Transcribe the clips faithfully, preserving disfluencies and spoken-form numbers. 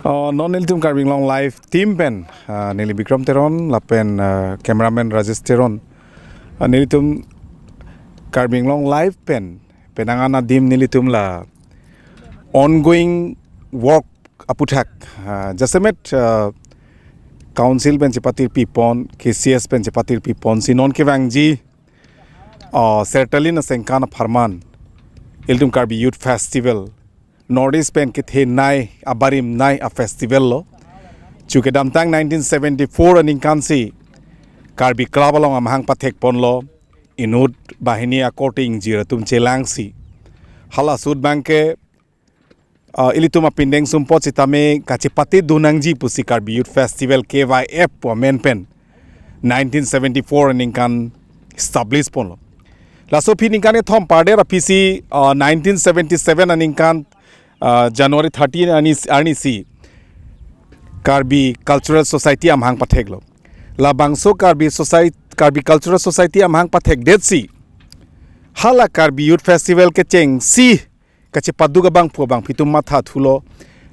Uh, non nelitum Karbi Anglong Live team pen, uh, neli Bikram Teron lapen, uh, cameraman Rajesh Teron. Uh, nelitum Karbi Anglong Live pen penang an adim nelitum la ongoing work aputhak, uh, jasemet, uh, council pen chepatir pipon, K C S pen chepatir pipon si non kevangji, uh, Sertalin asengkan apharman ilitum Karbi Youth Festival North East pen kethenei abarimnei a festival lo. Chukedamtang nineteen seventy-four aningkan si Karbi Club along amahang pathekponlo, inut banghini akorte ingjir atum chelangsi. Hala ahut abangke, uh, ilitum apindeng sumpot sitame kachepate do nangji pusi Karbi Youth Festival K Y F pu amen pen nineteen seventy-four aningkan establish ponlo. Laso aphi ningkan kethom parder aphisi, uh, nineteen seventy-seven aningkan, uh, January thirteen ani, arnisi Karbi Cultural Society amahang patheklo. Labangso Karbi Society, Karbi Cultural Society amahang pathekdetsi hala Karbi Youth Festival kechengsi kachepaduk abangphu abangphi atum mathathulo.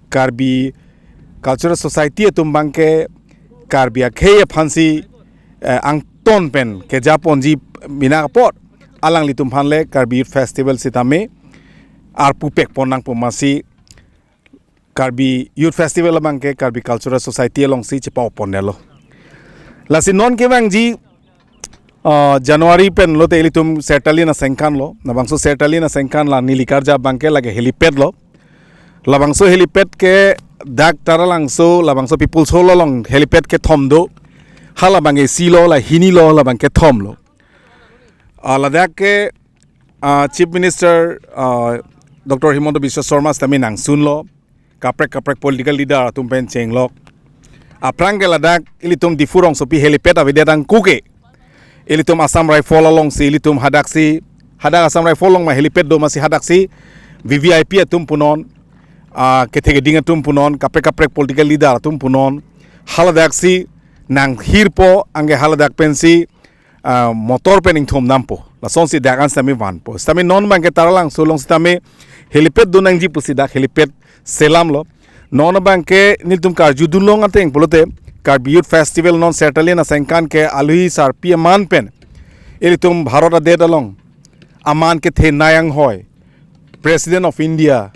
Karbi Cultural Society atum abangke Karbi akhei aphansi, eh, angton pen kejaponji bina apot alanglitum aphan le Karbi Youth Festival sitame arpu pekpon nangpo amatsi Karbi Youth Festival abangke Karbi Cultural Society alongsi chepa-opponnelo. Lasi non kevangji, uh, January pen lote ilitum Sertalin asengkan lo, labangso Sertalin asengkan la neli karja abangke lake helipad lo. Labangso helipad ke dak Taralangso, labangso People's Hall along helipad kethom do. Hala abangke isi lo, la hini lo, labangke thom lo. Ah, ladak ke, ah, Chief Minister, ah, Doctor Himanta Biswa Sarma sitame nangsunlo, kaprek kaprek political leader atum pen chenglok. Aphrang ke ladak ilitum Diphu rongsopi helipad avedet angku ke ilitum Assam Rifle alongsi ilitum hadaksi, hadak Assam Rifle along ma helipad do amatsi hadaksi V V I P atum punon, ah, kethe keding atum punon, kaprek kaprek political leader atum punon, haladaksi nanghirpo, anke haladak pensi, ah, motor pen ingthum dampo. Lasonsi dak an sitame vanpo. Sitame non abangke Taralangso along sitame helipad do nangji pusi dak helipad selamlo. Non abangke nelitum karjudun long ateng pulote Karbi Youth Festival non Sertalin asengkan ke alohi sarpi aman pen ilitum Bharat adet along aman kethenei anghoi President of India,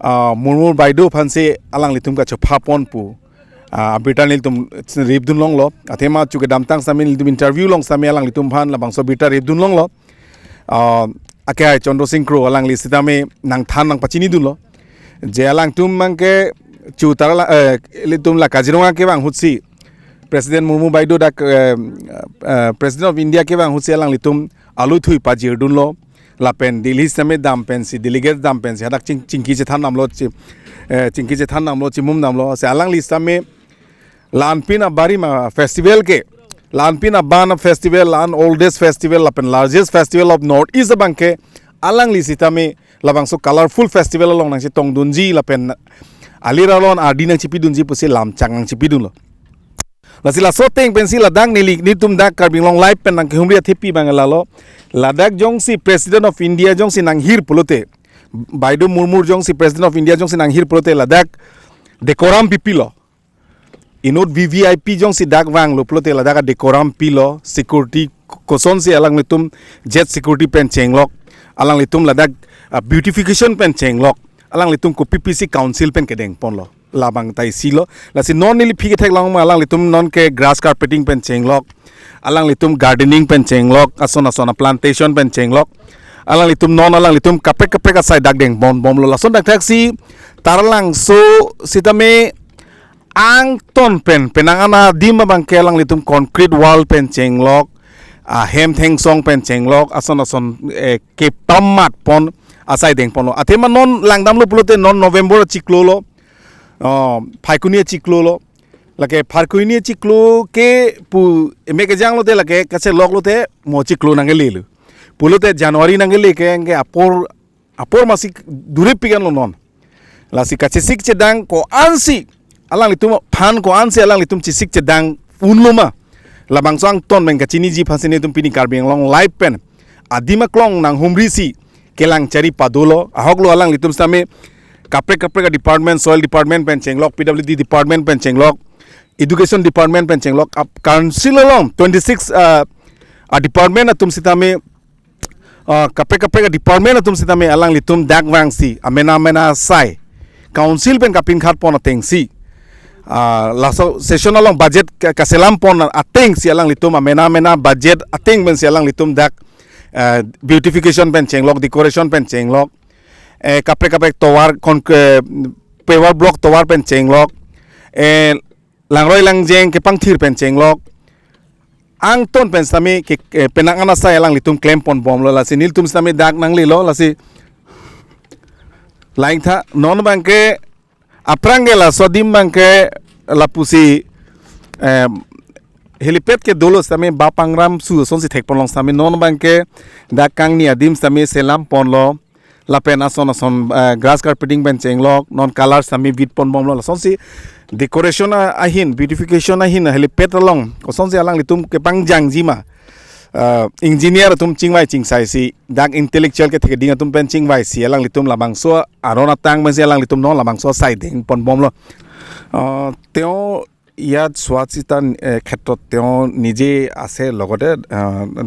ah, Murmu Baidu aphansi alanglitum kachepapon pu, ah, abirta nelitum ripdun longlo. Athema chukedamtang sitame nelitum interview along sitame alanglitum aphan labangso abirta ripdun longlo. Ah, akehai Chandra Sing Kro alangli sitame nangthan nangpachinidunlo. Je alangtum abangke chu Tarala, eh, ilitum la Kaziranga kevang ahutsi President Murmu Baidu dak, eh, eh, President of India kevang ahutsi alanglitum aluthui pajirdunlo. Lapen Delhi sitame dam pensi, delegate dam pensi hadak ching, chingki chethan damlo, chi, eh, chingki chethan damlo, chimum damlo. Si alangli sitame la-anpin abarim a festival ke, la-anpin aban a festival, la-an oldest festival lapen largest festival of North East abangke alangli sitame labangso colorful festival along nangchetongdunji lapen aliralon ardi nangchipidunji pusi lamchak nangchipidunlo. Lasi laso ateng pensi ladak neli, nelitum dak Karbi Anglong Live pen nangkehumri athepi abang lalo. Ladak jongsi President of India jongsi nanghir pulote, Baidu Murmu jongsi President of India jongsi nanghir pulote ladak decorum pipilo. Inut V V I P jongsi dak vanglo pulote ladak decorum pilo, security kosonsi alanglitum jet security pen chenglok, alanglitum ladak, ah, beautification pen chenglok, alanglitum kopi pisi council pen kedengponlo. Labang ta isi lo. Lasi non neli aphi ketheklong ma alanglitum non ke grass carpeting pen chenglok, alanglitum gardening pen chenglok, ason ason a plantation pen chenglok. Alanglitum non alanglitum kaprek kaprek asai dak dengponbomlo. Lason dak thaksi Taralangso sitame angton pen, penang an adim abangke alanglitum concrete wall pen chenglok, ah, hem thengsong pen chenglok, ason ason, eh, kepamatpon asai dengponlo. Athema non langdamlo pulote non November achiklo lo, oh, Phaikuni achiklo lo. Lake Phaikuni achiklo ke pu eme kejang lote lake kachelok lote mo chiklo nangkelelo. Pulote January nangkele ke anke apor, apor amatsi durip pikan lo non. Lasi kachesik chedang ko-ansi alanglitum aphan ko-ansi alanglitum chesik chedang unlo ma. Labangso angton pen kachiniji aphansi nelitum pini Karbi Anglong Live pen adim aklong nanghumrisi kelang chari padolo, ahoklo alanglitum sitame kaprek kaprek a-department, soil department pen chenglok, P W D department pen chenglok, education department pen chenglok, ap council along twenty-six, ah, a-department atum sitame, ah, kaprek kaprek a-department atum sitame alanglitum dak vangsi amena mena asai council pen kapinkhat pon atengsi, ah, laso session along budget ka-, kaselam pon atengsi alanglitum amena mena budget ateng pensi alanglitum dak, ah, beautification pen chenglok, decoration pen chenglok, eh, kaprek kaprek tovar kon-, eh, paver block tovar pen chenglok, eh, langroi langjeng kepangthir pen chenglok, angton pen sitame ke, eh, penang an asai alanglitum klem pon bomlo, lasi nelitum sitame dak nanglelo, lasi lain tha non abangke aphrang ke laso adim abangke lapusi, eh, helipad ke dolo sitame ba pangram su asonsi thek pon long sitame non abangke dak kangni adim sitame selam ponlo, lapen ason ason, eh, grass carpeting pen chenglok, non color sitame vit pon bomlo, lasonsi decoration a-, ahin, beautification ahin helipad along kosonsi alanglitum kepangjangji ma, eh, engineer atum chingvai chingsaisi, dak intellectual kethekeding atum pen chingvaisi alanglitum labangso aron atang pensi alanglitum non labangso asai deng pon bomlo. Eh, teo ইয়াত চোৱা চিতা, এ, ক্ষেত্ৰত তেওঁ নিজে আছে, লগতে, আ,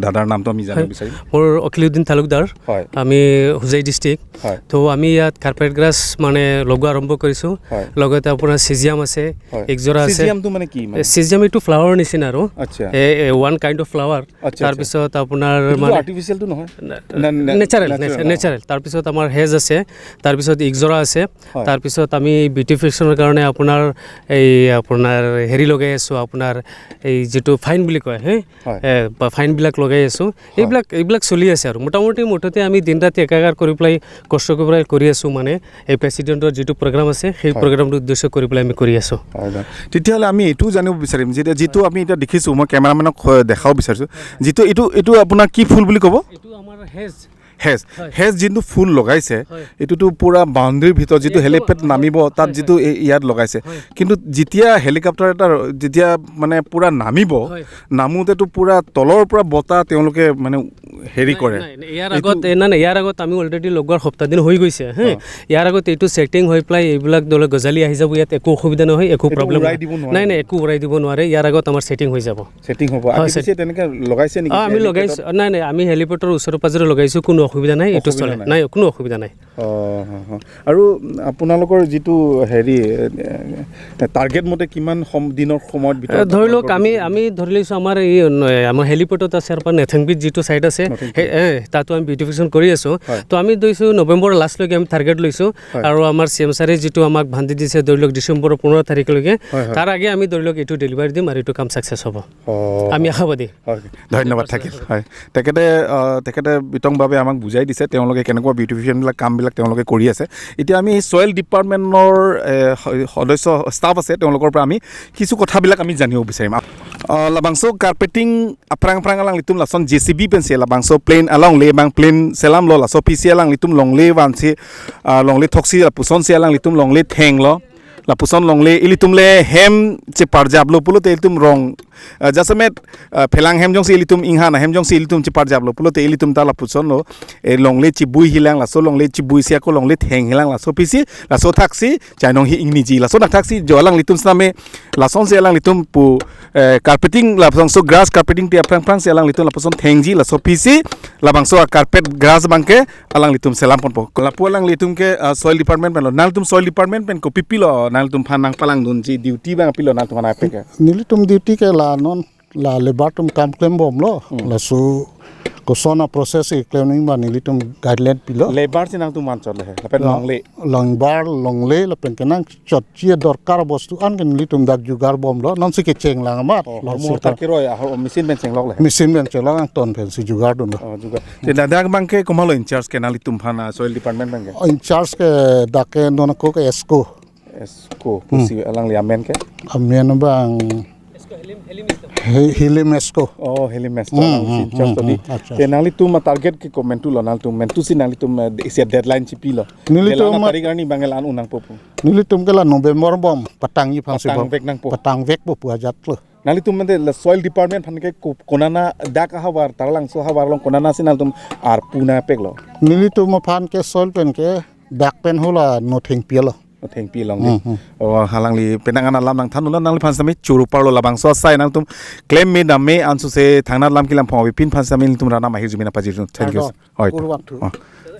দাদাৰ নামটো আমি জানিব হয়। বিচাৰিম। মোৰ অখিলুদ্দিন তালুকদাৰ। হয়। আমি হোজাই ডিষ্ট্ৰিক্ট। হয়। তো আমি ইয়াত কাৰ্পেট গ্ৰাছ মানে লগোৱা আৰম্ভ কৰিছোঁ। হয়। লগতে আপোনাৰ চিজিয়াম আছে, হয়। একজোৰা আছে। চিজিয়ামটো মানে কি মানে? এ, চিজিয়াম এইটো ফ্লাৱাৰ নিচিনা আৰু। আচ্ছা। এ, এ, ওৱান কাইণ্ড অফ ফ্লাৱাৰ। আচ্ছা, আচ্ছা। তাৰপিছত আপোনাৰ এইটোতো মানে আৰ্টিফিচিয়েলটো নহয়? না-, না-, না-, নেচাৰেল, নেচাৰেল, নেচা-, অ। নেচাৰেল। তাৰপিছত আমাৰ হেজ আছে, তাৰপিছত ইগজৰা আছে, হয়। তাৰপিছত আমি বিউটিফিকেশ্যনৰ কাৰণে আপোনাৰ এই আপোনাৰ হেৰি লগাই আছোঁ, আপোনাৰ এই যিটো ফাইন বুলি কয়, হে? হয়। এ, বা ফাইনবিলাক লগাই আছোঁ। হয়। এইবিলাক, এইবিলাক চলি আছে আৰু। মোটামুটি মুঠতে আমি দিন ৰাতি একাকাৰ কৰি পেলাই, কষ্ট কৰি পেলাই কৰি আছোঁ, মানে এই প্ৰেচিডেণ্টৰ যিটো প্ৰগ্ৰাম আছে, সেই হয়। প্ৰগ্ৰামটো উদ্দেশ্য কৰি পেলাই আমি কৰি আছোঁ। হয়, হয়। তেতিয়াহ'লে আমি এইটোও জানিব বিচাৰিম, যেতিয়া যিটো হয়। আমি এতিয়া দেখিছোঁ, মই কেমেৰামেনক, হয়, দেখাব বিচাৰিছোঁ, যিটো এইটো, এইটো আপোনাৰ কি ফুল বুলি ক'ব? এইটো আমাৰ হেজ। হেজ, হয়। হেজ যোনটো ফুল লগাইছে, হয়। এইটোতো পুৰা বাউণ্ডেৰীৰ ভিতৰত যিটো একদম, হেলিপেড হয়, নামিব, তাত হয়, যিটো হয়। এই ইয়াত লগাইছে। হয়। কিন্তু যেতিয়া হেলিকপ্টাৰ এটা যেতিয়া মানে পুৰা নামিব, হয়। নামোতেতো পুৰা তলৰ পৰা বতাহ তেওঁলোকে মানে হেৰি নাই, কৰে। নাই, নাই, ইয়াৰ এইটো আগত, এ, নাই, নাই, ইয়াৰ আগত আমি অলৰেডি লগোৱাৰ সপ্তাহ দিন হৈ গৈছে, হে। অ। ইয়াৰ আগত এইটো ছেটিং হৈ পেলাই এইবিলাক ধৰি লওক গজালি আহি যাব, ইয়াত একো অসুবিধা নহয়, একো এইটো প্ৰব্লেম উৰাই নহয়। দিব নোৱাৰে নাই, নাই, নেকি? একো উৰাই দিব নোৱাৰে, ইয়াৰ আগত আমাৰ ছেটিং হৈ যাব। ছেটিং হ'ব। হয়, আগে ছেট- পিছে তেনেকে লগাইছে নেকি অ, আমি হেলিপেডত? লগাইছোঁ। নাই, নাই, আমি হেলিপেডৰ ওচৰে পাজৰে লগাইছোঁ, কোনো অসুবিধা নাই, এইটো অসুবিধা চলে। নাই। নাই, কোনো অসুবিধা নাই। অ, হ, হ। আৰু আপোনালোকৰ যিটো হেৰি, এ, এ, টাৰ্গেট মতে কিমান সম-, দিনৰ সময়ত এ, ভিতৰত ধৰি লওক, আপোনালোকৰ আমি, বিজনেছ? আমি ধৰি লৈছোঁ আমাৰ এই, ন-, আমাৰ হেলিপেডত আছে, আমাৰ নেথেংপিত যিটো ছাইট আছে, নেথেংপিত। সেই, এ, তাতো আমি বিউটিফিকেশ্যন কৰি আছোঁ। হয়। তো আমি ধৰিছোঁ নৱেম্বৰ লাষ্টলৈকে আমি টাৰ্গেট লৈছোঁ। হয়। আৰু আমাৰ চি এম ছাৰে যিটো আমাক বান্ধি দিছে, ধৰি লওক, ডিচেম্বৰৰ পোন্ধৰ তাৰিখলৈকে, হয়, হয়। তাৰ আগে আমি, ধৰি লওক, এইটো ডেলিভাৰী দিম আৰু এইটো কাম ছাকচেছ হ'ব। অ। আমি আশাবাদী। হয়, ধন্যবাদ থাকিল। হয়, তেখেতে, আহ, তেখেতে বিতংভাৱে আমাক বুজাই দিছে তেওঁলোকে কেনেকুৱা বিউটিফিকেশ্যনবিলাক, কামবিলাক তেওঁলোকে কৰি আছে। এতিয়া আমি ছইল ডিপাৰ্টমেণ্টৰ, এ, স-, সদস্য ষ্টাফ আছে, তেওঁলোকৰ পৰা আমি কিছু কথাবিলাক আমি জানিব বিচাৰিম। আহ, labangso carpeting aphrang aphrang alanglitum lason J C B pensi labangso plain along le abang plain selamlo, laso aphi si alanglitum longle vansi, ah, longle thoksi lapuson si alanglitum longle thenglo. Lapuson longle ilitum le hem cheparjaplo pulote ilitum rong, ah, jasemet, ah, phelang hem jongsi ilitum inghan ahem jongsi ilitum cheparjaplo pulote ilitum ta lapusonlo, eh, longle chibui hilang, laso longle chibui si ako longle theng hilang, laso aphi si, laso athaksi chainong hi ingniji, laso athaksi jo alanglitum sitame, lasonsi alanglitum pu, eh, carpeting, labangso grass carpeting ti aphrang aphrang si alanglitum lapuson thengji, laso aphi si labangso a-carpet grass abangke alanglitum selam ponpo. Lapu alanglitum ke, ah, soil department penlo. Nangtum soil department pen kopi pilo, nangtum aphan nangpalangdunji duty abang pilo nangtum aphan apek ke? Nelitum duty ke la non, la labour atum kam klem bomlo. Hmm. Laso koson a-process keklem nangji abang nelitum guideline pilo. Labour si nangtum man chot le he, lapen la longle. Labour, longle, lapen kenangchotji adorkar bostu an ke nelitum dak jugar bomlo. Nonsi kecheng lang amat. Oh, laso hormu ta hortat keroi, ah, hor-, machine pen chenglok le he? Machine pen chenglok, angton pensi jugar dunlo. Oh, jugar. Te dak abangke komatlo in charge ke nanglitum aphan, ah, soil department abangke? In charge ke dak ke non ako ke S C O. S C O, hmm, pusi alangli amen ke? Amen abang He-, Helim S C O. Oh, Helim S C O, hmm, alangli hmm, in charge hmm, to di. Hmm, acha. Te nanglitum a-target ke komantu lo, nanglitum komantusi nanglitum, eh, isi deadline chipilo? Nelitum deadline ma- a-tarik arni abang la-an un nangpo pu? Nelitum ke la November bom, patangji aphansi bom. Patangvek nangpo? Patangvekpo pu ajatlo. Nanglitum mate la soil department aphan ke ko-, konana dak ahavar, Taralangso ahavar along konanasi nanglitum arpu nangpeklo? Nelitum aphan ke soil pen ke dak pen hula no thengpi lo. Oh, thengpi long Hmm, di. Hmm. Oh, halangli penang ana lam nangthan ulo nangliphan sami churu parlo labangso asai nangtum klem me dam me ansose thangnat lam kelang phong avepin phan sami nelitum rana mahir jumina pajir. Thank you. Ardon, Hoi, to. Kurvangthu. অ।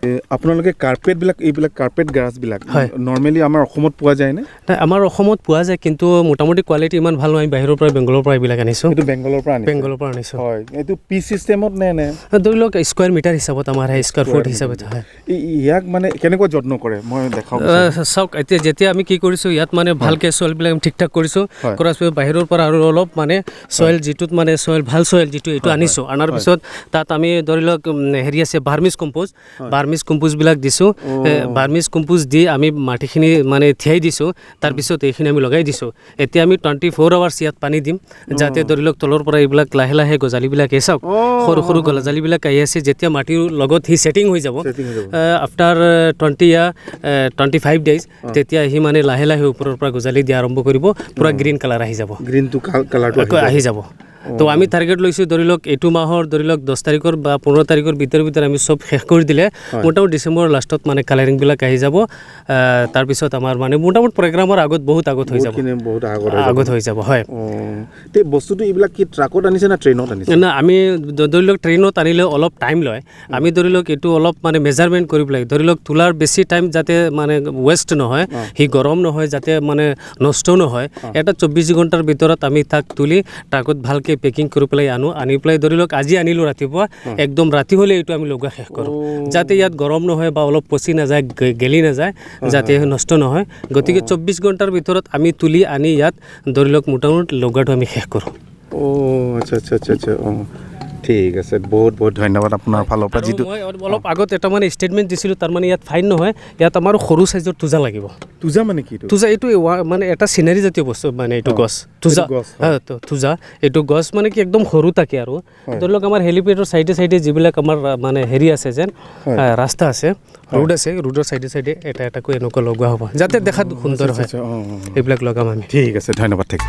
এ, আপোনালোকে কাৰ্পেটবিলাক, এইবিলাক কাৰ্পেট গ্ৰাছবিলাক হয়। নৰ্মেলি আমাৰ অসমত পোৱা যায়নে? নাই, আমাৰ অসমত পোৱা যায়, কিন্তু মোটামুটি কোৱালিটি ইমান ভাল নহয়। আমি বাহিৰৰ পৰা, বেংগলৰ পৰা এইবিলাক আনিছোঁ। এইটো বেংগলৰ পৰা আনিছে? বেংগলৰ পৰা আনিছোঁ। হয়, এইটো পিচ চিষ্টেমত নে, নে? ধৰি লওক, স্কুৱেৰ মিটাৰ হিচাপত আমাৰ আহে, স্কুৱেৰ ফুট স্কুৱেৰ হিচাপত মিটাৰ। আহে। ই-, ইয়াক মানে কেনেকুৱা যত্ন কৰে? মই দেখাব বিচাৰিম। আহ, চাওক, এতিয়া যেতিয়া আমি কি কৰিছোঁ, ইয়াত মানে হয়। ভালকে চইলবিলাক আমি ঠিক ঠাক কৰিছোঁ। হয়। কৰাৰ পিছত বাহিৰৰ পৰা আৰু অলপ মানে চইল হয়। যিটোত মানে চইল, ভাল চইল যিটো, এইটো হয়, হয়। আনিছোঁ। অনাৰ হয়। পিছত তাত আমি ধৰি লওক, উম, হেৰি আছে, ভাৰ্মিছ কম্পোজ। হয়। ভাৰ্মিছ কম্পোজবিলাক দিছোঁ। অ। এ, ভাৰ্মিছ কম্পোজ দি আমি মাটিখিনি মানে থিয়াই দিছোঁ। তাৰ উম। পিছত এইখিনি আমি লগাই দিছোঁ। এতিয়া আমি টুৱেণ্টি ফ'ৰ আৱাৰ্ছ ইয়াত পানী দিম, যাতে অ। ধৰি লওক তলৰ পৰা এইবিলাক লাহে লাহে গজালিবিলাক আহি চাওক। অ, সৰু সৰু অ, অ। গজালিবিলাক আহি আছে, যেতিয়া মাটিৰ লগত সি ছেটিং হৈ যাব, ছেটিং হৈ যাব। এ, আফটাৰ, এ, টুৱেণ্টি য়া, এ, টুৱেণ্টি ফাইভ ডেইজ, অ। তেতিয়া সি মানে লাহে লাহে ওপৰৰ পৰা গজালি দিয়া আৰম্ভ কৰিব, পুৰা অ। গ্ৰীণ কালাৰ আহি যাব। গ্ৰীণটো কাল-, কালাৰটো আহি আকৌ যাব। আহি যাব। অ। তো আমি টাৰ্গেট লৈছোঁ, ধৰি লওক এইটো মাহৰ ধৰি লওক দহ তাৰিখৰ বা পোন্ধৰ তাৰিখৰ ভিতৰে ভিতৰে আমি চব শেষ কৰি দিলে হয়। মোটামুটি ডিচেম্বৰ লাষ্টত মানে কালাৰিংবিলাক আহি যাব। আহ, তাৰপিছত আমাৰ মানে মোটামুটি প্ৰগ্ৰামৰ আগত, বহুত আগত হৈ যাব। বহুতখিনি বহুত আগত হৈ যাব। আগত হৈ যাব, হয়। অ। তে বস্তুটো এইবিলাক কি ট্ৰাকত আনিছে না ট্ৰেইনত আনিছে? না, আমি ধ-, ধৰি লওক ট্ৰেইনত আনিলে অলপ টাইম লয়। আমি ধৰি লওক এইটো অলপ মানে মেজাৰমেণ্ট কৰি পেলাই, ধৰি লওক তোলাৰ বেছি টাইম যাতে মানে ৱেষ্ট নহয়, অ। সি গৰম নহয়, যাতে মানে নষ্ট নহয়। অ। এটা চৌব্বিছ ঘণ্টাৰ ভিতৰত আমি তাক তুলি ট্ৰাকত ভালকে পেকিং কৰি পেলাই আনো। আনি পেলাই ধৰি লওক আজি আনিলোঁ ৰাতিপুৱা, অ। একদম ৰাতি হ'লে এইটো আমি লগোৱা শেষ কৰোঁ। অ। যাতে ইয়াত গৰম নহয় বা অলপ পচি নাযায়, গে-, গেলি নাযায়, হয়, যাতে হয়, হয়। নষ্ট নহয়। গতিকে অ। চৌব্বিছ ঘণ্টাৰ ভিতৰত আমি তুলি আনি ইয়াত ধৰি লওক মোটামুটি লগোৱাটো আমি শেষ কৰোঁ। অ, আচ্ছা, আচ্ছা, আচ্ছা, আচ্ছা। অ, ঠিক আছে। বহুত, বহুত ধন্যবাদ আপোনাৰ ফালৰ পৰা আৰু যিটো মই অলপ, অলপ অ। আগত এটা মানে ষ্টেটমেণ্ট দিছিলোঁ, তাৰ মানে ইয়াত ফাইন নহয়, ইয়াত আমাৰ সৰু চাইজৰ থোজা লাগিব। থোজা মানে কি এইটো? থোজা এইটো ৱা-, মানে এটা চিনাৰী জাতীয় বস্তু, মানে এইটো অ, গছ। এইটো থোজা। গছ, হয়। হা, তো থোজা। এইটো গছ মানে কি একদম সৰু থাকে আৰু। হয়। ধৰি লওক আমাৰ হেলিপেডৰ চাইডে চাইডে যিবিলাক আমাৰ, আ, মানে হেৰি আছে যেন, হয়। আ, ৰাস্তা আছে, হয়। ৰোড আছে, ৰোডৰ চাইডে চাইডে এটা এটাকৈ এনেকুৱা লগোৱা হ'ব, যাতে দেখাত অ, সুন্দৰ আচ্ছা, হয়। আচ্ছা, অ, অ, অ। এইবিলাক লগাম আমি। ঠিক আছে, ধন্যবাদ, ঠিক।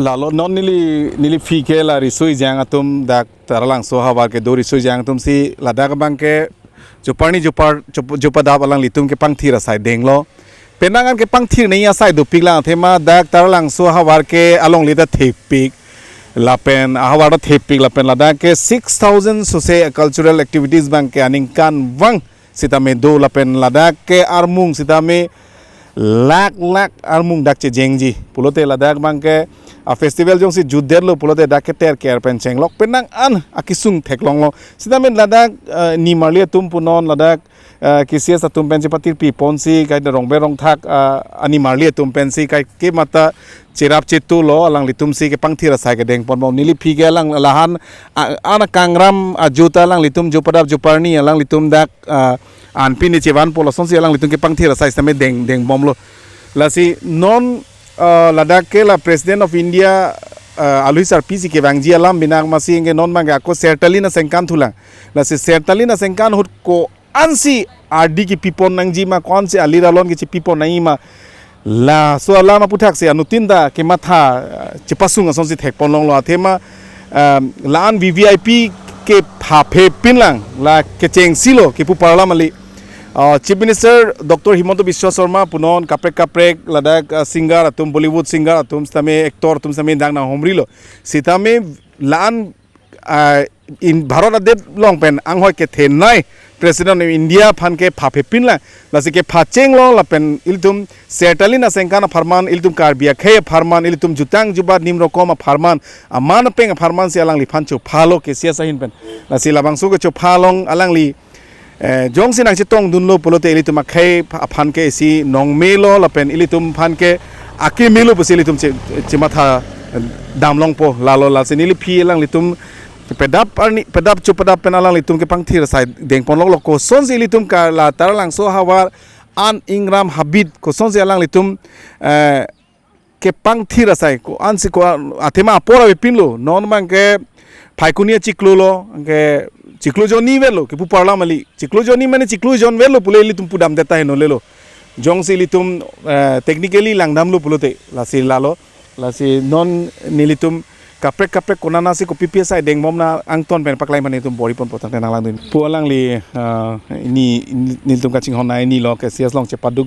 Lalo non neli, neli phi ke la riso-ejang atum dak Taralangso ahavar kedo riso-ejang atum si ladak abang ke joparni jopar jop-, jopadap alanglitum kepangthir asai denglo. Penang an kepangthir nangji asai dopik lang athema dak Taralangso ahavar ke alongle ta thepik. Lapen ahavar ta thepik lapen ladak ke six thousand sose cultural activities abang ke aningkanvang sitame do lapen ladak ke armung sitame lak lak armung dak chejengji. Pulote ladak abang ke a festival jongsi jutdetlo pulote dak ke terker pen chenglok penang an akesung theklonglo. Sitame ladak, eh, nimarli atum punon ladak, eh, K C S atum pen chepatirpi ponsi kai Rongber Rongthak, eh, animarli atum pensi kai ke mata cherap chetulo alanglitum si kepangthir asai kedeng ponbom. Neli phi ke alang lahan, a, ana kangram ajuta alanglitum jopadap joparni alanglitum dak, ah, anpin ni chevan polo asonsi alanglitum kepangthir asai sitame deng, dengbomlo. Lasi non, ah, ladak ke la President of India, ah, alui sarpi si kevangji alam binak masi ke non abang ke ako sertalin asengkan thulang. Lasi sertalin asengkan ahut ko-ansi ardi kepipon nangji ma, ko-ansi alir alon kechepipon nangji ma. Laso alam aputhaksi anuttin ta kematha, eh, chepasung asonsi thekponlonglo athema, eh, la-an V V I P kephaphe pinlang la kechengsilo kepu parlam kali. Ah, Chief Minister Doctor Himanta Biswa Sarma punon kaprek kaprek ladak, ah, singer atum, Bollywood singer atum sitame, actor atum sitame dak nanghumrilo. Sitame la-an ah, in Bharat adet along pen anghoi kethenei President of India aphan kepha phepin lang. Lasi kepha chenglo lapen ilitum sertalin asengkan apharman, ilitum Karbi akhei apharman, ilitum jutang jubat nim rokom apharman, aman apeng apharman si alangliphan chophalo K C S ahin pen. Lasi labangso kechopha along alangli, eh, jongsi nangchetongdunlo pulote ilitum akhei aphan ke isi nongmelo lapen ilitum aphan ke akemelo pusi ilitum che-, chematha, eh, damlongpo. Lalo lasi neli aphi alanglitum pedap arni, pedap chopadap pen alanglitum kepangthir asai dengponloklo, kosonsi ilitum ke la Taralangso ahavar an ingram habit kosonsi alanglitum, eh, kepangthir asai ko-ansi ko athema apor avepinlo, non abangke Phaikuni achiklo lo, anke chiklo jonni verlo, kepu parla mali, chiklo jonni mane chiklo jon verlo pule ilitum pudamdet tahai non lelo. Jongsi ilitum, eh, technically langdamlo pulote, lasi lalo, lasi non nelitum kaprek kaprek konatsi kopipi asai dengbom na angton pen paklai mane ilitum bor-iponpo tangte nanglangdun. Pu alangli, eh, ni, ni, nelitum kachinghon nai ni lo K C S along chepaduk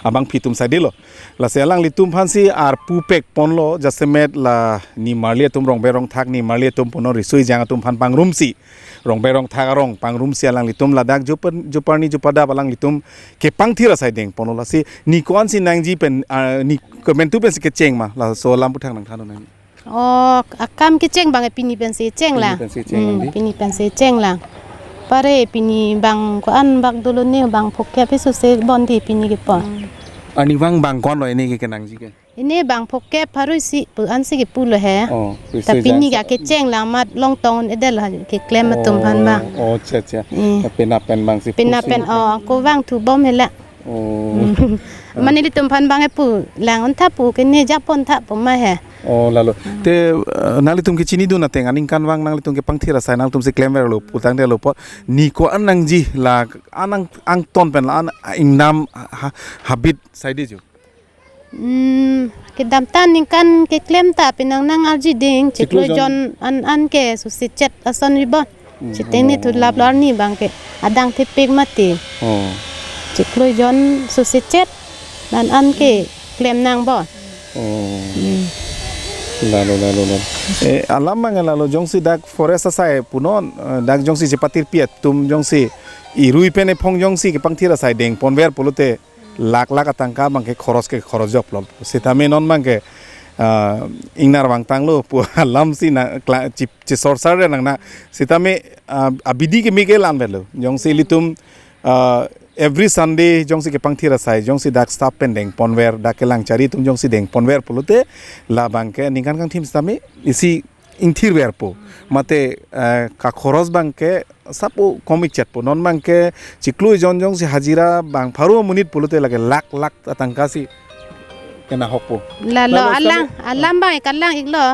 abangpi atum saidelo. Lasi alanglitum aphansi arpu pekponlo, jasemet la nimarli atum Rongber Rongthak nimarli atum punon riso ejang atum aphan pangrumsi, Rongber Rongthak arong pangrumsi alanglitum ladak jupar-, juparni jupadap alanglitum kepangthir asai dengponlo. Lasi ni ko-ansi nangji pen, ah, ni komantu pensi kecheng ma, laso alam aphuthak nangthannon nang. Oh, akam kecheng abang pini pensi chenglang. Pini pensi chenglang, hmm, di? Pini pensi chenglang. Pare pini bang ko-an bak dolo ne bang phokep pi suse bon di pini kepon. Hmm. Arnivang bang ko-an lo ini ke kenangji ke? Ini bang phokep harui si pu-ansi kepulo he. Oh, ta pini ke kechenglang amat longtong edel ha keklem atum aphan bang. Oh, acha, acha. Eh. Pena pen bang si pena pen, oh, ako bang thubom hela. Oh. Mane ilitum aphan bang epu lang-un tha pu ke ne japon tha pu ma he. Oh, lalo. Hmm. Te, eh, nanglitum kechinidun ateng aningkanvang nanglitum kepangthir asai nangtumsi klemverlo putangdelo po. Ni ko-an nangji la an ang, angton pen la an ingnam ha-, habit saide jo. Hmm, kedamtang aningkan keklem ta penang nang arji ding, chiklo jon an an ke suse chet ason ribon. Hmm, chiteng ni oh. Thulap lo arni abang ke adang thepik mati. Oh. Chiklo jon suse chet an an ke klem nang bo. Oh. Hmm. Lalo, lalo, lalo. Eh, alam abang lalo jongsi dak forest asai punon, eh, dak jongsi chepatirpi atum jongsi irui pen ephong jongsi kepangthir asai dengponver pulote lakh lakh atangka abang ke khoros ke khoros joklo. Sitame non abang ke, ah, ingnar vangtanglo pu alamsi na kla-, chip, chisorsar re nang na. Sitame, ah, abidi ke mike lan velo. Jongsi ilitum, ah, every Sunday jongsi kepangthir asai, jongsi dak staff pen dengponver, dak kelang chari atum jongsi dengponver pulote, labang ke ningkan kangthim sitame isi ingthirverpo. Mate, eh, kakhoros abang ke sapo komik chetpo. Non abang ke chiklo jon jongsi hajira bang pharo monit pulote lake lakh lakh atangka si kenahokpo. Lalo, lalo alang, sitame alam abang kalang iklo.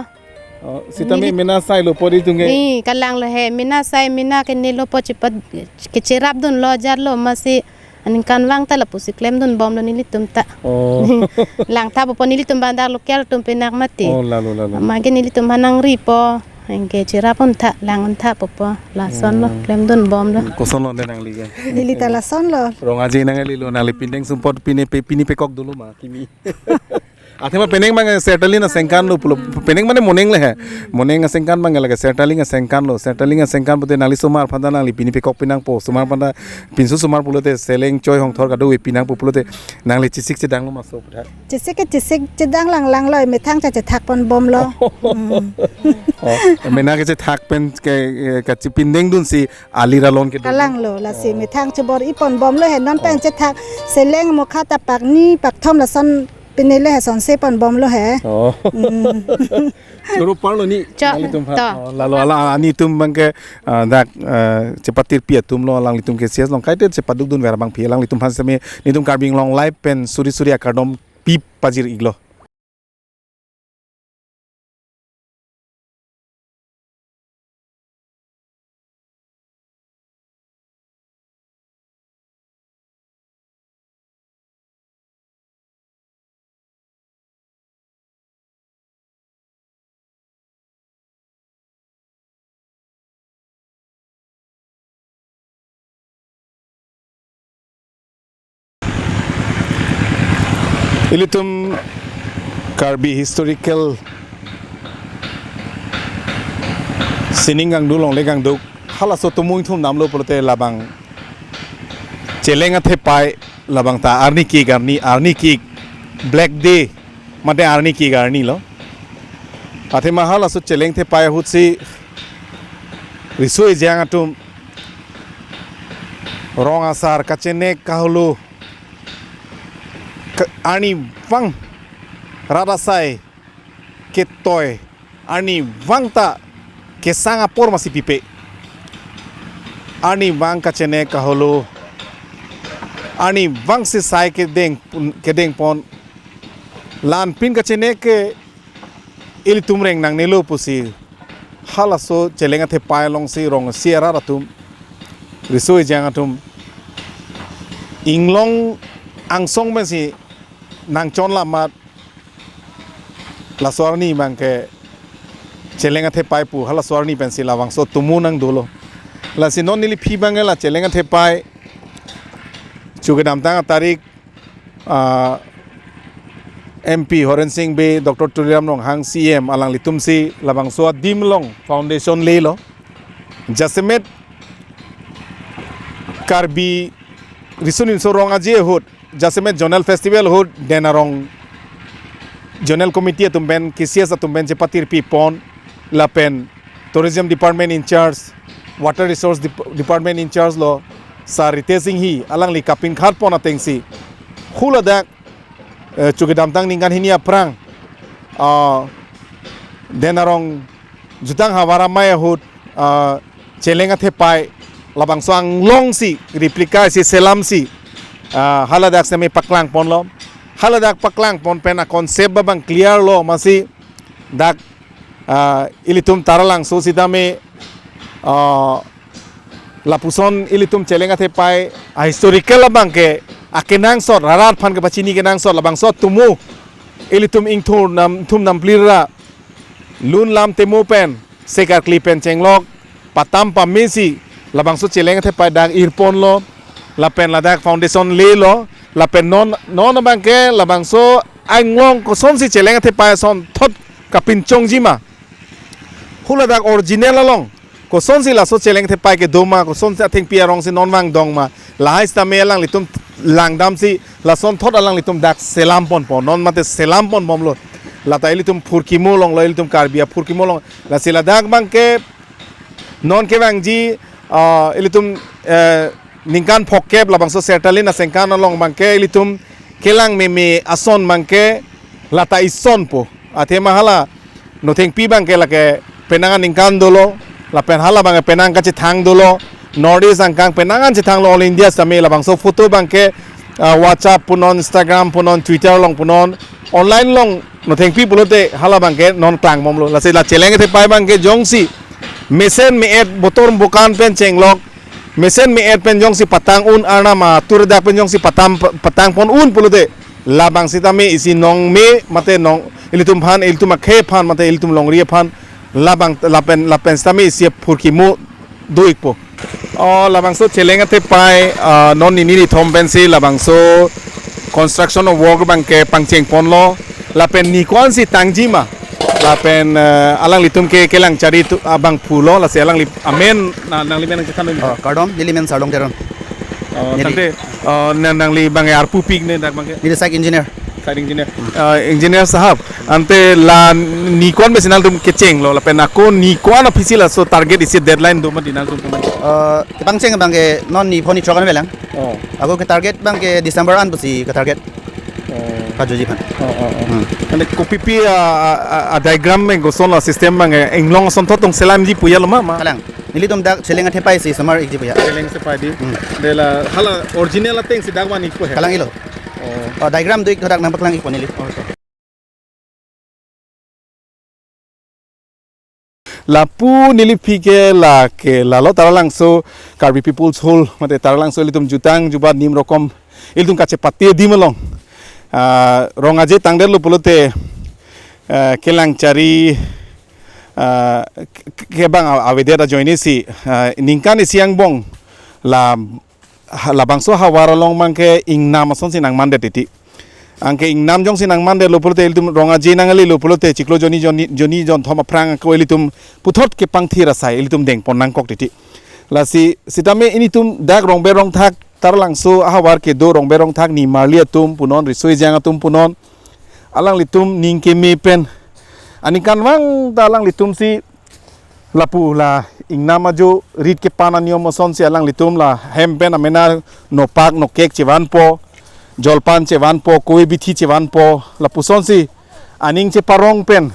Oh, sitame neli mena sailo po di tungge. Ni kalanglo he, mena sai, mena kenelo po chepat kecherapdunlo jarlo masi aningkanvang ta lapusi klemdunbomlo nelitum ta. Oh. Lang tha popo nelitum abang dak local atum penak mati. Oh, lalo, lalo. Mage nelitum aphan nangripo. Anke cherap-un tha, lang-un tha popo. Lasonlo, hmm, klemdunbomlo. Kosonlo de nangli ke? Neli ta lasonlo. Rong aje nanglilo, nangli pindeng sumpot pine pe, pini pekok dolo ma, kimi. Athema penang abang sertalin asengkan lo pulo, penang mane moneng le he. Moneng asengkan abang lake sertalin asengkan lo, sertalin asengkan pute nangli osomar aphan ta nangli pini pekok pinangpo, osomar aphan ta pinso osomar pulote seleng choi hongthor kado-e pinangpo pulote nangli chesik chedanglo ma so putha. Chesik ke chesik chedang langlang lo, methang cha chethakponbomlo. Hmm. Oh, mena kechethak pen ke, ke chipindeng dunsi alir alon kedo. Kalanglo, lasi, oh, methang chebor-iponbomlo he, non pen, oh, chethak seleng mokha ta pak ni pak thom lason pinelo he, sonseponbomlo he. Oh. Hmm. Choro parlo ni, cho, nelitum aphan. To. Oh, lalo ala, ala nelitum abang ke, ah, dak, ah, chepatirpi atumlo, alanglitum ke K C S along kaite chepadukdunver abangpi, alanglitum aphan sitame nelitum Karbi Anglong Live pen suri suri akardom pi pajir-iklo. Ilitum Karbi Historical Sining Kangduk Longle Kangduk halaso atum mungthum damlo pulote labang Cheleng athepai labang ta arni kik arni, arni kik, Black Day mate arni kik arni lo. Athema halaso cheleng thepai ahut si riso ejang atum rong asar kachenek kaholo ka-, arnivang rat asai ketoi arnivang ta kesang apor masi pipe. Arnivang kachenek kaholo, arnivang si sai kedeng pon, kedeng pon. La-anpin kachenek ke ilitum reng nangnelo pusi halaso cheleng athepai alongsi rong isi arat atum, riso ejang atum inglong angsong pensi nangchon lamat laso arni abangke cheleng athepai pu halaso arni pensi labangso atomo nangdolo. Lasi non neli aphi abangke la cheleng athepai chu kedamtang atarik, ah, M P Horen Sing Bey, Doctor Tuliram Ronghang C M alanglitum si labangso adim along foundation lelo. Jasemet Karbi Riso Nimso Rong Aje ahut, jasemet Zonal Festival ahut, Deng Arong Zonal Committee atum pen, K C S atum pen chepatirpi pon, lapen Tourism Department in charge, Water Resource Dep-, Department in charge lo, Sir Ritesh Enghi, alangli kapinkhat pon atengsi haladak, eh, chu kedamtang ningkan hini aphrang, ah, Deng Arong Jutang Havar Amei ahut, ah, cheleng athepai labangso anglong si replica si selam si, ah, haladak semi paklang ponlo. Haladak paklang pon pen a-concept abang clear lo, masi dak, ah, ilitum Taralangso sitame, ah, lapuson ilitum cheleng athepai a-historical abangke akenangsot, rarat aphan kepachini kenangsot labangso atomo ilitum ingthur nam, thum nam plira lun lam temo pen, sekarkli pen chenglok, patam pamesi, labangso cheleng athepai dak ir ponlo, lapen ladak foundation lelo, lapen non, non abangke labangso anglong kosonsi cheleng athepai asonthot kapinchongji ma. Haladak original along kosonsi laso cheleng athepai kedo ma, kosonsi athengpi arongsi non vangdong ma. Lahai sitame alanglitum langdamsi lasonthot alanglitum dak selam ponpo. Non mate selam ponbomlo. Lata ilitum phurkimo longlo, ilitum Karbi aphurkimo long. Lasi ladak abangke non kevangji, ah, ilitum, eh, ningkan phokep labangso Sertalin asengkan along abangke ilitum kelang meme ason abangke lata isonpo. Athema hala nothengpi abangke lake penang aningkan dolo, lapen hala abangke penang kachethang dolo, North East angkang penang an chethanglo, all India sitame labangso photo abangke, ah, WhatsApp punon, Instagram punon, Twitter along punon, online along nothengpi pulote hala abangke non klangbomlo. Lasi la cheleng athepai abangke jongsi mesen me-et botor bokan pen chenglok, mesen me-et pen jongsi patang un, arnam atur dak pen jongsi patam, patang pon un pulote, labang sitame isi nongme mate nong, ilitum aphan, ilitum akhei aphan mate ilitum longri aphan labang lapen, lapen sitame isi phurkimo do-ikpo. Oh, labangso cheleng athepai, ah, non nini nithom pensi labangso construction of work abangke pangcheng ponlo, lapen ni ko-ansi tangji ma, lapen, eh, alanglitum ke kelang chari tu abang pulo, lasi alangli amen, na, nangli men nangchethan dun. Oh, kardom, neli men Sarlong Teron. Oh, neli. Tangte, oh, na, nangli abang arpu pik ne dak abangke? Neli site engineer. Site engineer. Hmm. Ah, engineer sahab, ante la ni ko-an pensi nangtum kechenglo, lapen ako ni ko-an aphisi laso target isi deadline do ma di nangtum? Eh, kepangcheng abangke non ni phon ni throk an avelang. Oh. Ako ke target abangke December an pusi ke target. Oh. Kajuji aphan. Oh, oh, oh. Hmm. Ante kopipi a, a, a, a diagram me goson la system abangke inglong asonthot tong selamji pu ya lo ma, ma? Kalang. Nelitum dak cheleng athepai si somar-ikji pu ya. Cheleng athepai di. Hmm. De la hala original atengsi dak van-ikpo he. Kalang ilo. Oh. Oh, diagram do-ik, dak nangpaklang-ikpo neli. Oh, okay. Lapu neli aphi ke lake lalo Taralangso Karbi People's Hall, mate Taralangso ilitum jutang jubat nim rokom ilitum kachepate adim along, ah, Rong Aje tangdetlo pulote, ah, kelang chari, ah, ke-, ke-, kebang a-, avedet ajoinesi, ah, ningkan isi angbong la ha-, labangso havar along abangke ingnam asonsi nangmandet titi. Anke ingnam jongsi nangmandetlo pulote, ilitum Rong Aje nanglelo pulote chiklo jonni jonni jonni jonthom aphrang ako ilitum puthot kepangthir asai ilitum dengpon nangkok titi. Lasi sitame ilitum dak rongber rongthak Taralangso ahavar kedo Rongber Rongthak nimarli atum punon, riso ejang atum punon, alanglitum ning keme pen aningkanvang ta alanglitum si lapu la ingnam ajo rit kepan aniyom asonsi alanglitum la hem pen amena nopak nokek chevanpo, jolpan chevanpo, kove bithi chevanpo, lapusonsi aning cheparong pen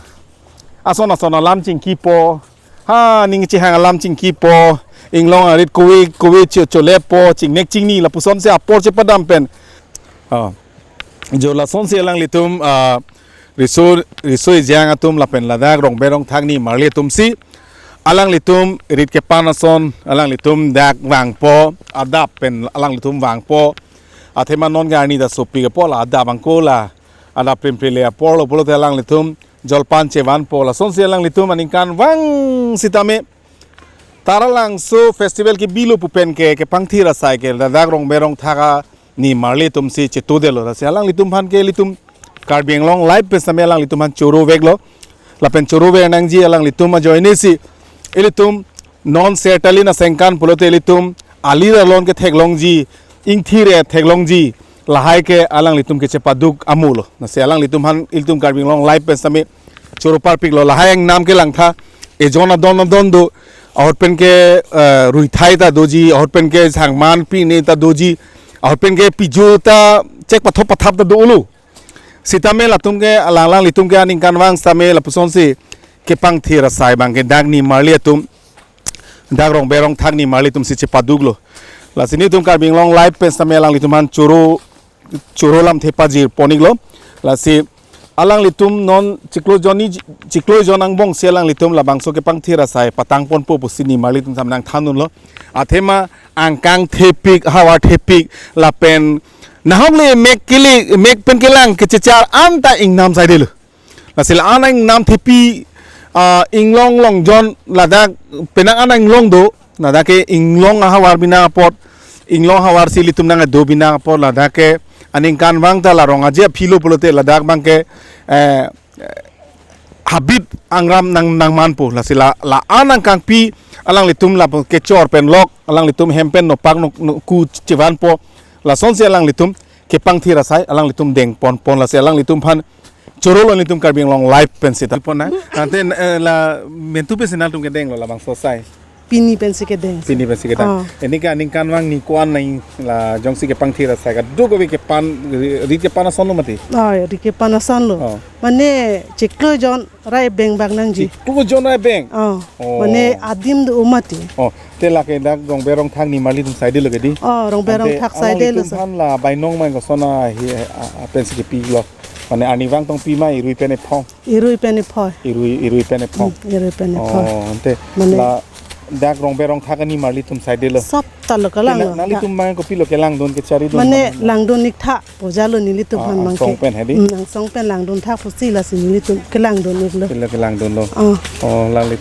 ason ason alam chingkipo, ha ning chehang alam chingkipo, inglong arit kove kove cho cholepo, chingnek chingni lapusonsi apor chepadam pen. Ah, jo lasonsi alanglitum, ah, riso riso ejang atum lapen ladak Rongber Rongthak nimarli atumsi alanglitum rit kepan ason alanglitum dak vangpo, adap pen alanglitum vangpo. Athema non ke arni ta sopik apot la adap angko la adap plemple apor lo pulote alanglitum jolpan chevanpo, lasonsi alanglitum aningkanvang sitame Taralangso festival kebilo pu pen ke kepangthir asai ke ladak Rongber Rongthak animarli atumsi chetudelo. Lasi alanglitum aphan ke ilitum Karbi Anglong Live pen sitame alanglitum aphan choro veklo. Lapen choro vek nangji alanglitum ajoine si ilitum non sertalin asengkan pulote ilitum alir alon ketheklongji, ingthir-et theklongji, lahai ke alanglitum kechepaduk amulo. Lasi alanglitum aphan ilitum Karbi Anglong Live pen sitame choro parpiklo. Lahai ingnam kelangtha, ejon adon adon do, ahut pen ke, eh, ruithai ta doji, ahut pen ke sangman pine ta doji, ahut pen ke piju ta chek pathop pathap ta dolo. Sitame latum ke alang alanglitum ke aningkanvang sitame lapusonsi kepangthir asai abang ke dak nimarli atum, dak Rongber Rongthak nimarli atumsi chepaduklo. Lasi nelitum Karbi Anglong Live pen sitame alanglitum aphan choro choro lamthe pajirpon-iklo. Lasi alanglitum non chiklo jonni, chiklo jon angbongsi alanglitum labangso kepangthir asai patangponpo pusi nimarli atum sitame nangthandunlo. Athema angkang thepik, havar thepik, lapen nahok le mek kili, mek pen kelang kechechar anta ingnam saidelo. Lasi la-an ingnam thepi, ah, inglong longjon ladak penang an inglong do, ladak ke inglong ahavar binang apot, inglong ahavarsi ilitum nangdo binang apot, ladak ke aningkanvang ta la rong aje aphilo pulote ladak abang ke, eh, habit angram nang nangmanpo. Lasi la, la-an angkangpi alanglitum lapu kechor pen lok, alanglitum hem pen nopak nok, nok ku chevanpo. Lasonsi alanglitum kepangthir asai alanglitum dengponpon, lasi alanglitum aphan chorolo nelitum Karbi Anglong Live pen sita. Pon na. Ante, eh, la mentu pensi nangtum kedenglo labangso asai? Pini pensi kedeng. Pini pensi kedeng. Ah. Ini ke aningkanvang ni ko-an nang la jongsi kepangthir asai kadokave kepan, ri, ri kepan asonlo mati? Ah, ya, ri kepan asonlo. Oh. Mane chiklo jon rai beng bak nangji. Chiklo jon rai beng? Oh. Oh. Mane adim do mati. Oh, te lake dak Rongber Rongthak nimarli atum saidelo ke dei? Oh, Rongber Rongthak saidelo. Ante alanglitum aphan la bainong mai koson ahi, a, a, pensi kepiklo? Mane arnivang tong pi ma, irui pen ephong? Irui pen ephoi. Irui, irui pen ephong. Hmm, irui pen ephoi. Oh, ante mane la dak Rongber Rongthak animarli atum saidelo. Sap talo kelang. Te na, lo. Nanglitum abang kopilo kelangdun kecharidun? Mane langdun-ik tha, pojalo nelitum aphan. Ah, abang angsong ke pen hedi? Hmm, angsong pen langdun tha pusi lasi nelitum kelangdun-iklo. Kela kelangdunlo. Ah. Oh, lali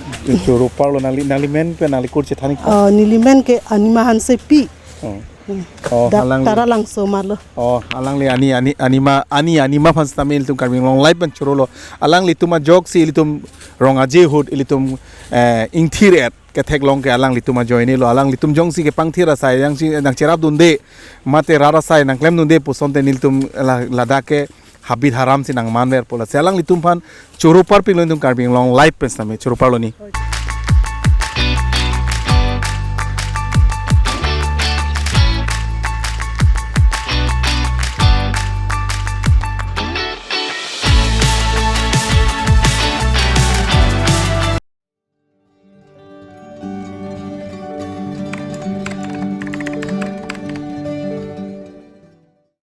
choro parlo, nangli, nangli men pen nangli kur chethan-ik tha. Oh, neli men ke Anima Hansepi. Oh. Hmm. Oh, dak alangli Taralangso malo. Oh, alangli ani, ani, Anima, ani, Anima aphan sitame ilitum Karbi Anglong Live pen chorolo. Alanglitum ajoksi ilitum rong aje ahut ilitum, eh, ingthir-et ketheklong ke alanglitum ajoinelo. Alanglitum jongsi kepangthir asai jongsi nangcherapdunde, mate rat asai nangklemdunde pusonte nelitum la, ladak ke habit haramsi nangmanverpo. Lasi alanglitum aphan choro parpiklo nelitum Karbi Anglong Live pen sitame, choro parlo ni.